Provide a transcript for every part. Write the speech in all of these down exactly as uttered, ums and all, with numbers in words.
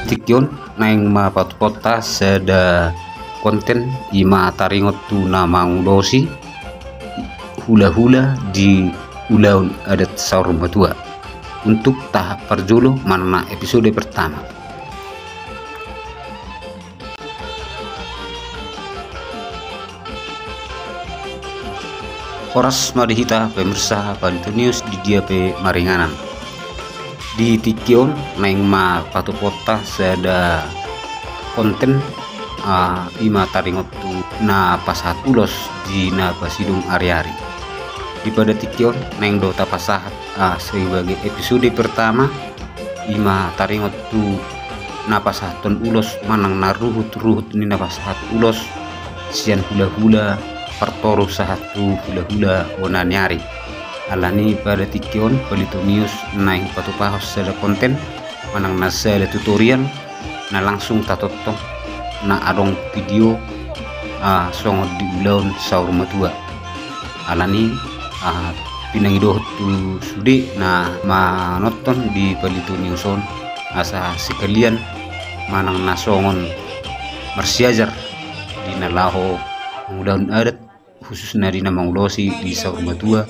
Tingki on naeng ma patupaonta sada konten, i ma taringot tu na mangulosi hulahula di ulaon adat saur matua. Untuk tahap parjolo manang na episode pertama. Horas ma di hita pemirsa Palito News di dia pe maringanan. Di tingki on naeng ma patupaonta sada konten, ah, i ma taringot tu na pasahat ulos di na pasidung ariari. Di pada tingki on naeng do tapasahat, ah, sebagai episode pertama, i ma taringot tu na pasahathon ulos manang na ruhut-ruhut ni na pasahat ulos sian hulahula partoru sahat tu hulahula bona ni ari. Alani pada tingki on Palito News naeng patupahon sada konten manang na sada tutorial na langsung tatongtong na adong video, ah, songon di ulaon saur matua. Alani, ah, pinangido tu sude na manonton di Palito News on asa sekalian manang na songon marsiajar di na laho mangulahon adat, khususna di na mangulosi di saur matua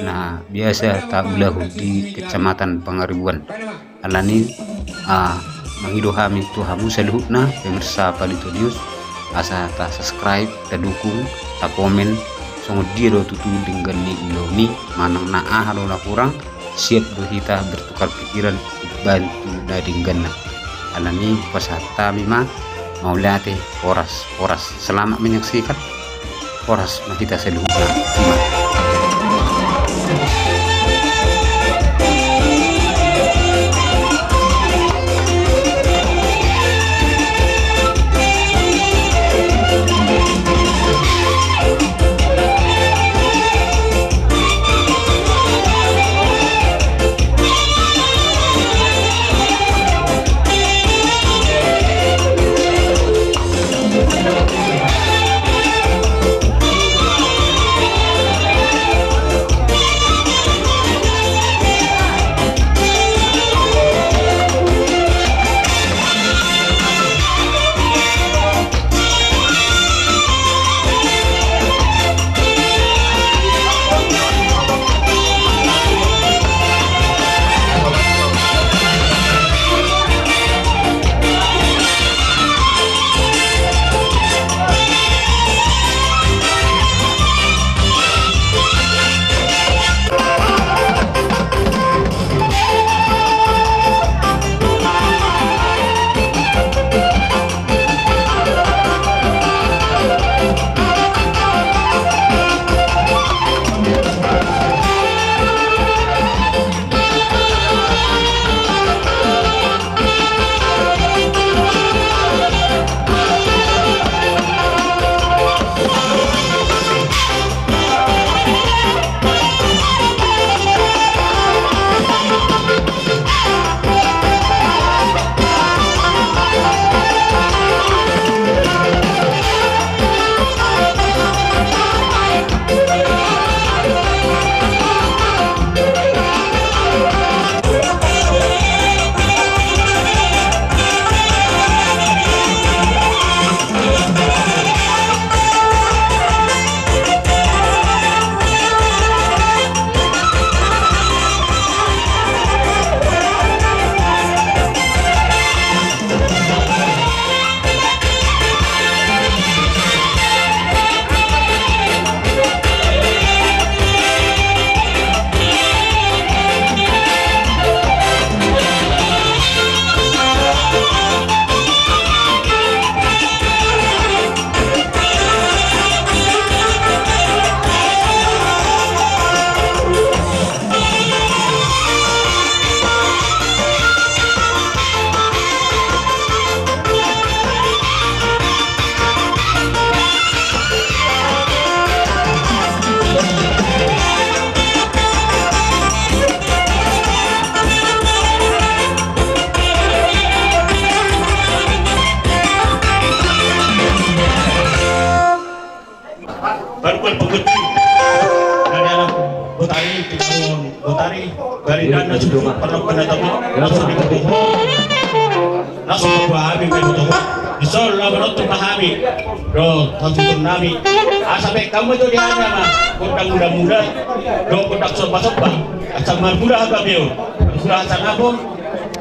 na biasa taulahon di Kecamatan Pangaribuan. Alani, ah, mangido hami tu hamu saluhutna pemirsa Palito News asa ta subscribe, ta dukung, ta komen songon dia do tutu denggan ni ulaon i manang na aha do na hurang, siap do hita bertukar pikiran baen tu na dengganna. Alani pasahat hami ma, mauliate, horas, horas, selamat menyaksikan. Horas ma hita saluhutna. Ima. Pengkecil. Dari anak Botari, Botari, dari dana sudah pernah pernah tahu, langsung dibuka. Langsung buka hami, main foto. Di sana lah menonton hami. Do, tonton nami. Asa pe hamu jo di hami ma. Gondang muda-muda. Do, gondang somba-somba. Asa marmula haba beo. Mula asa nabon.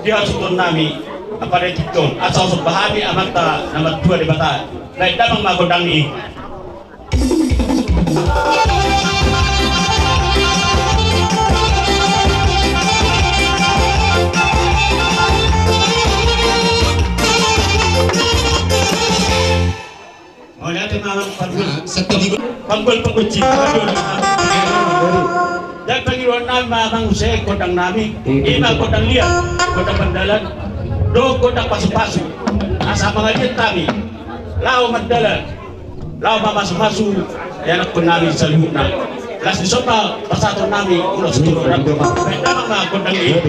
Di hasuton nami. Apa de tikon. Asa somba hami amanta na martua Debata. Naik damang ma gondang i. Mauliate ma amang panggul. Panggul, panggul cina. Jadi pangidoan nami ma amang, use gondang nami. Ima gondang liat, gondang pandalan. Dohot gondang pasu-pasu. Asa mangaliat hami. Laho mandalan. Laho mamasu-masu ianakkon nami saluhutna. Las ni somba pasahaton nami ulos tu roda. Baen damang ma gondang i.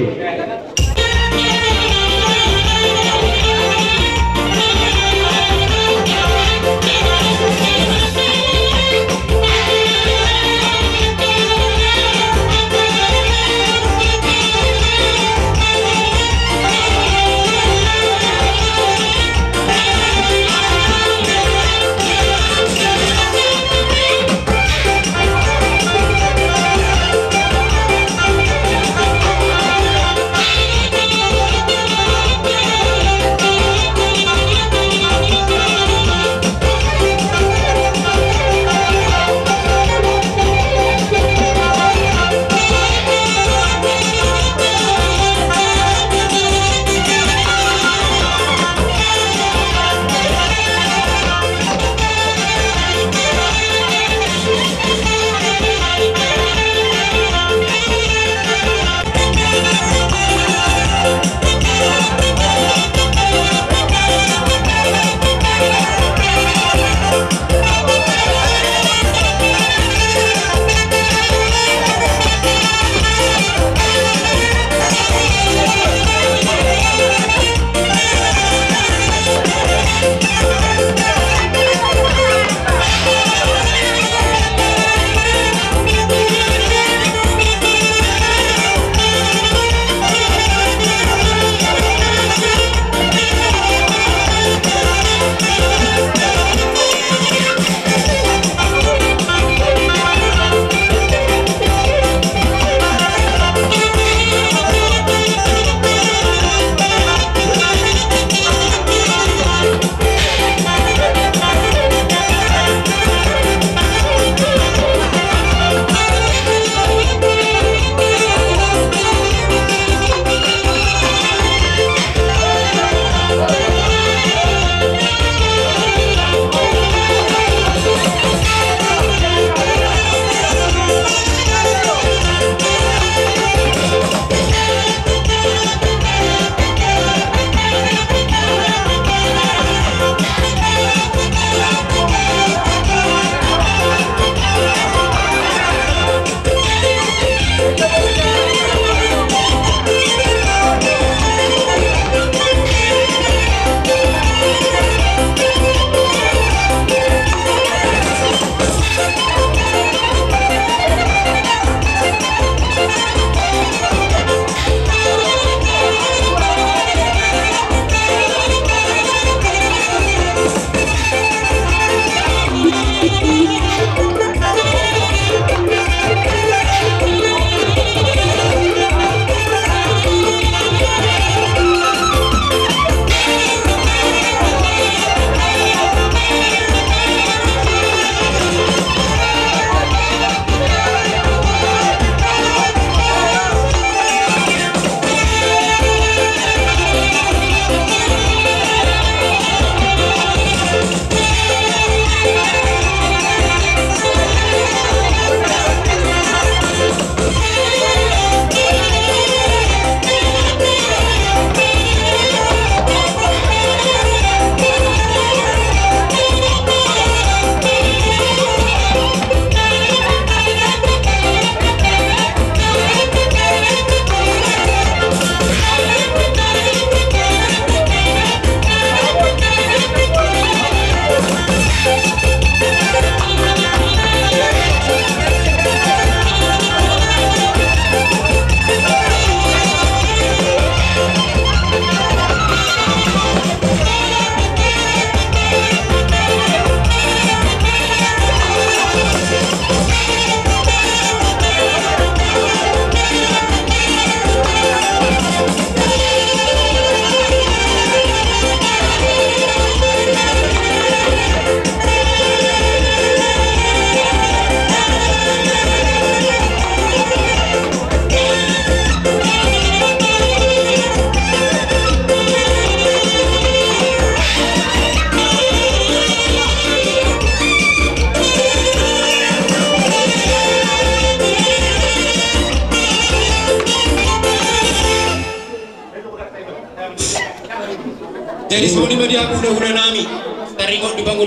Di songon i ma di hamu hulahula nami, taringot di bangun